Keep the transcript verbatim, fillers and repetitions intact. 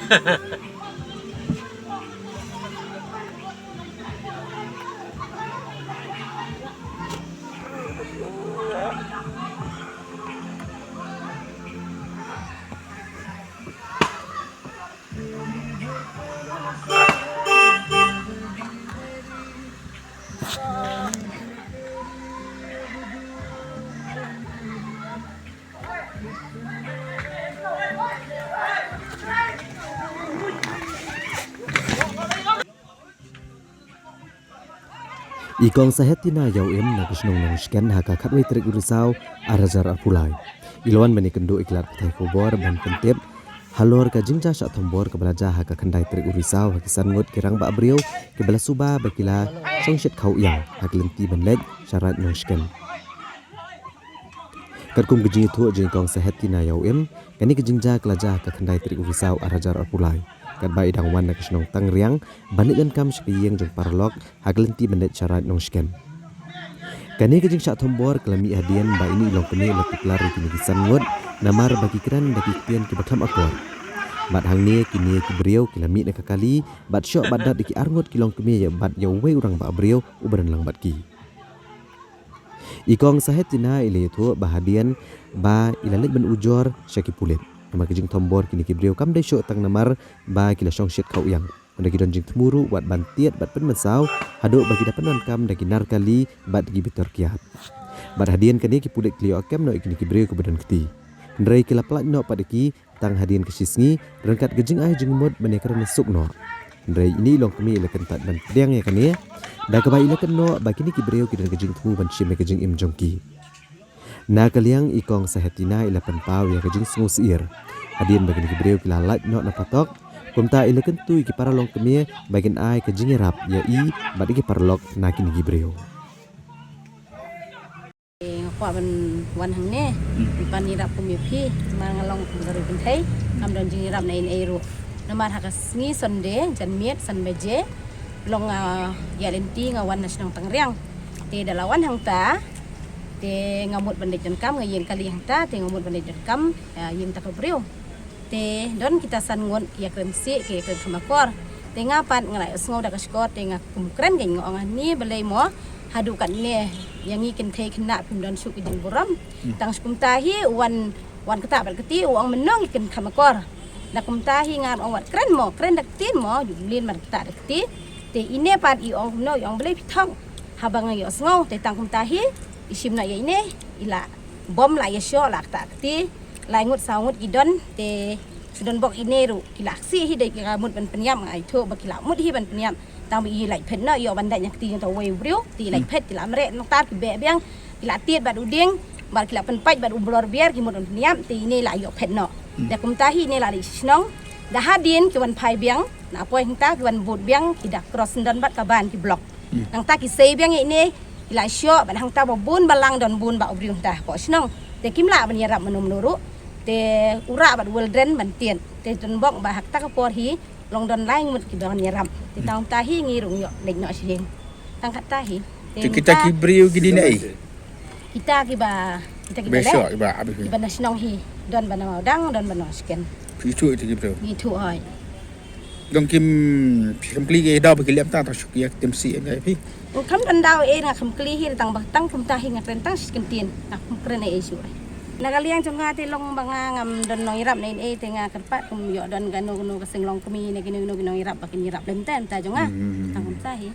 I Kong Sahetina Ïaw Im na ka shnong Nongshken ha ka khatwei tarik u Risaw ar hajar arphew lai. I la wan ban ïakynduh ïa ki lad pathai khubor ban pyntip halor ka jingjia shah thombor kaba la jia ha ka khyndai tarik u Risaw ha ki san ngut ki rangbah briew kiba la suba ba ki la shong shit khaw ïang ha ka lynti ban leit Sharaid Nongshken. Katkum ka jingïathuh jong i Kong Sahetina Ïaw Im, kane ka jingjia ka la jia ha ka khyndai tarik u Risaw ar hajar arphew lai, katba i dang wan na ka shnong Tangriang ban leit donkam sha ka ïing jong paralok ha ka lynti ban leit Sharaid Nongshken. Kane ka jingshah thombor ka la mih hadien ba ine i longkmie la tuklar ïa kine ki san ngut namar ba ki kren da ki ktien kiba khlem akor. Bad hangne kine ki briew ki la mih na ka kali bad shoh bad dot ïa ki ar ngut ki longkmie ïa bad ïa uwei u rangbah briew uba don lang bad ki. I Kong Sahetina i la ïathuh ba hadien ba i la leit ban ujor sha ki pulit, namar ka jingthombor kine ki briew kam dei shuh tang namar ba ki la shong shit khaw ïang, hynrei ki don jingthmu ruh wat ban tied bad pynmynsaw haduh ba ki da pyndonkam da ki nar kali bad ki bitor kiad. Bad hadien kane ki pulit ki la ïoh kem noh ïa kine ki briew kiba don kti, hynrei ki la pyllait noh pat ïa ki tang hadien ka shisngi ryngkat ka jingai jingmut ban ïakren suk noh. Hynrei ine i longkmie i la kyntait ban pdiang ïa kane da kaba i la kynnoh ba kine ki briew ki don ka jingthmu ban shim ïa ka jingim jong ki. Na ka liang i Kong Sahetina i la pynpaw ïa ka jingsngewsyier hadien ba kine ki briew ki la lait noh na patok. Kumta i la kyntu ïa ki paralongkmie ba kin ai ka jingïarap ïa i bad ïa ki paralok na kine ki briew. Nga kwah ban wan hangne ban ïarap kum ïa phi, namar nga long kum ka riewkynthei, ngam don jingïarap na ei ei ruh. Namar ha ka sngi Sunday janmiet san baje long, ah, ïa lynti nga wan na shnong Tangriang. Te da la wan hangta te nga mut ban leit donkam, nga ïeng kali hangta te nga mut ban leit donkam ïa ïing ta ka briew. Te don kita san ngut ki ïakren sih, ki ïakren khlem akor. Te nga pat nga la ïohsngew da ka shkor, te nga kum kren kein nga ong, ani balei mo haduh katne ïa ngi kynthei khynnah phim don shuh ki jingburom. Tang kumta hi wan, wan kata bad kti u ong mynno ngi kren khlem akor. Da kumta hi nga ong wat kren mo, kren da kti mo, ju mlien bad kata da kti. Te ine pat i ong kumno, i ong balei phi thok. Haba nga ïohsngew, te tang kumta hi i shim noh ïa ine, i la bom la ïa shoh la kata kti. Lai ngut saw ngut ki don, te ki don bok ine ruh ki la ksi hi, dei ki la mut ban pynïap, nga ïathuh ba ki la mut hi ban pynïap. Tang ba i lait phet noh, ïoh ban dait na kti jong uta uwei u briew, te i lait phet, ki la mreh nangta ki beh biang, ki la tied bad u dieng bad ki la pynpait bad u blor biar, ki mut ban pynïap, te ine la ïoh phet noh. Da kumta hi ine la leit shnong. Da hadien ki wan phai biang na poi hangta, ki wan bud biang, ki da cross syndon bad ka ban ki block. Nangta ki sei biang ïa ine, ki la shoh bad hangta ba bun balang don bun bah u briew hangta hapoh shnong. Te kim lah ban ïarap mano mano ruh. Te u rah bad u wildren ban tied. Te don bok ba ha kata ka por hi long don lai ngut ki ban ïarap. Te tang kumta hi ngi ruh ngi ïoh leit noh sha ïing. Tang kata hi. Te kita ki briew ki dei na ei? Kita kiba, kita kiba leh, kiba na shnong hi. Don ba na Mawdang, don ba na Nongshken. Phi ithuh ïa kita ki briew? Ngi ithuh hooid. Dang kim, phi kam kylli ki da ba ki leh mynta, tang shu ki ïa ki tim sih em ïa phi? Kam don daw ei nga kam kylli hi, tang ba tang kumta hi nga kren tang shi kyntien, nga kam kren ei ei shuh. Na ka liang jong nga te long ba nga ngam don nongïarap na ei ei, te nga kyrpad kum ïoh don kano kano ka seng longkmie ne kino kino ki nongïarap ba kin ïarap lem te mynta jong nga. Tang kumta hi.